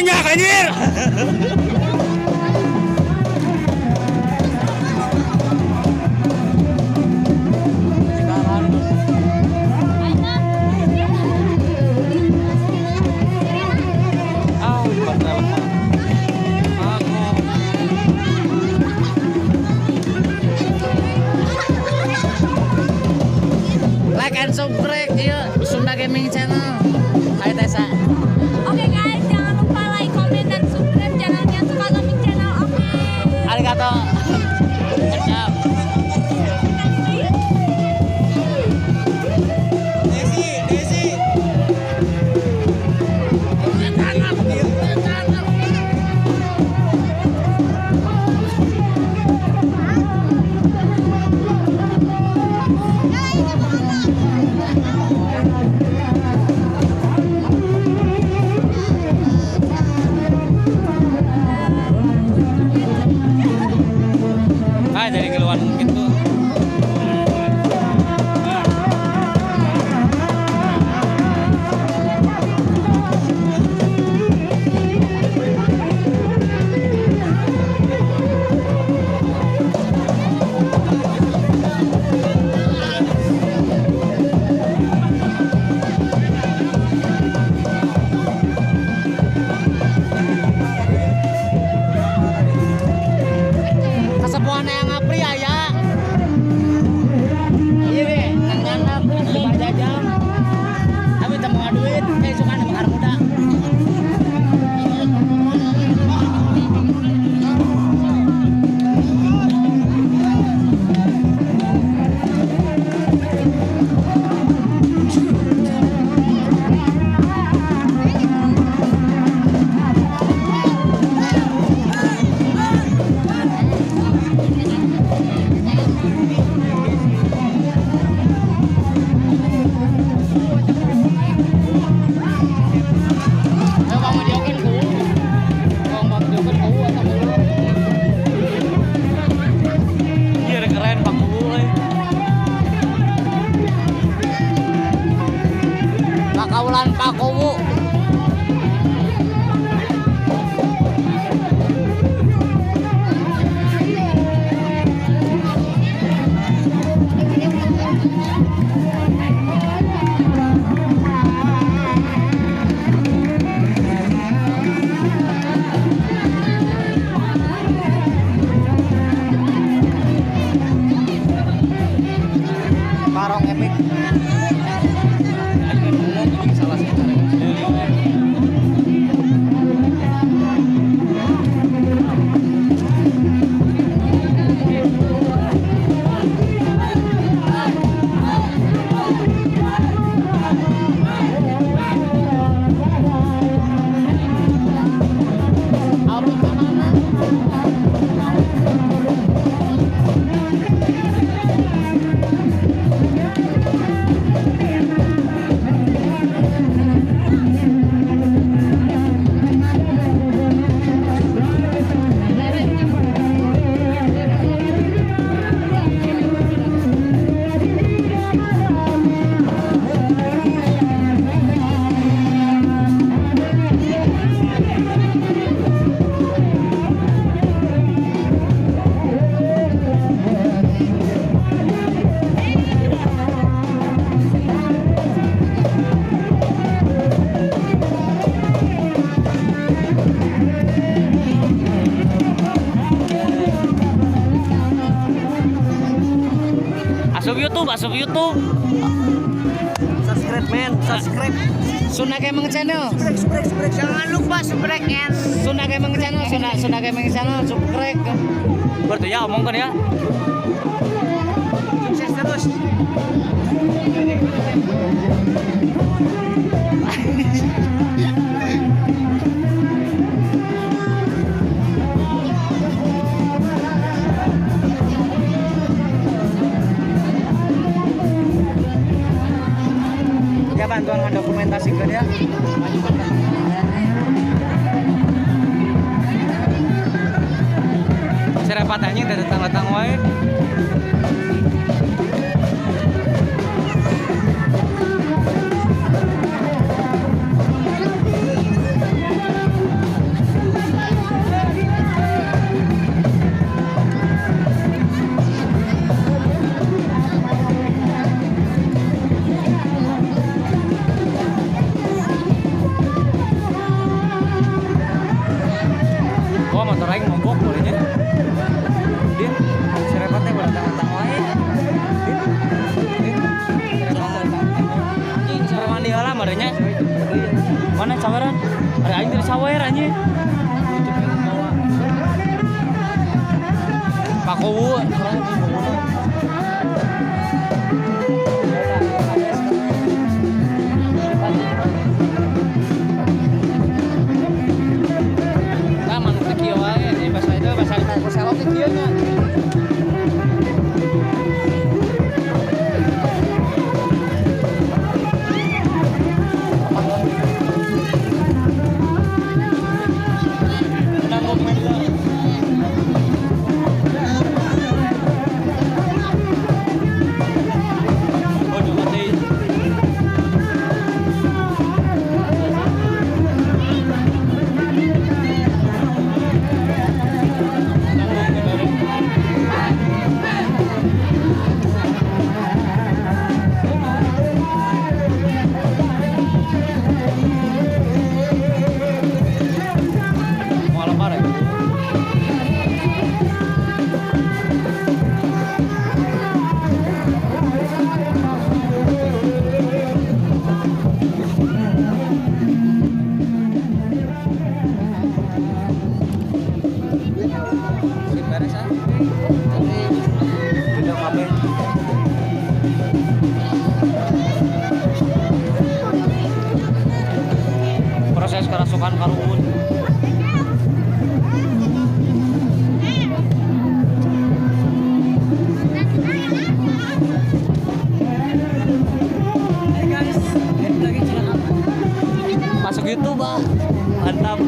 Banyak anjir. Like and subscribe ya Sunda Gaming Channel. Hai Tessa. Oke guys, jangan lupa like, comment, dan subscribe channelnya Suka Gaming Channel. Oke. Arigato. Siap. Desi, Desi. Ah, jadi keluar gitu. Kasepuhan yang ngapri aya. Iya deh, nang nyandap di Bajajang. Tapi teu mau duit, suka anu bakar muda. Ayo bang videokeun ku. Bang videokeun ku eta mulu. Iya keren Pak Kubu euy. Pakaulan Pak Kubu. Barong epic. Salah sih. Alvin kemana? Asup YouTube, asup YouTube. Subscribe man, subscribe. Sunda Gaming Channel. Subscribe, subscribe. Jangan lupa subscribe and Sunda Gaming Channel, Sunda Gaming Channel, subscribe. Berarti ya omongkan ya. Sukses terus. Ya bantuan dokumentasikan ya. Serepat anjing teh datang-datang wae. Wah, motor aing mogok bolehnya. Din, si Repa teh datang-datang wae. Din. Din. Si Repa teh datang. Cara mandi heula marenya. Mana saweran? Ada aing dari sawer anjing. Pakowu. Nah, manuk teh kieu wae, ini bahasa itu bahasa ku selok teh kieu nya. Proses kerasukan karuhun. Hey guys, lagi masuk YouTube ah, mantap.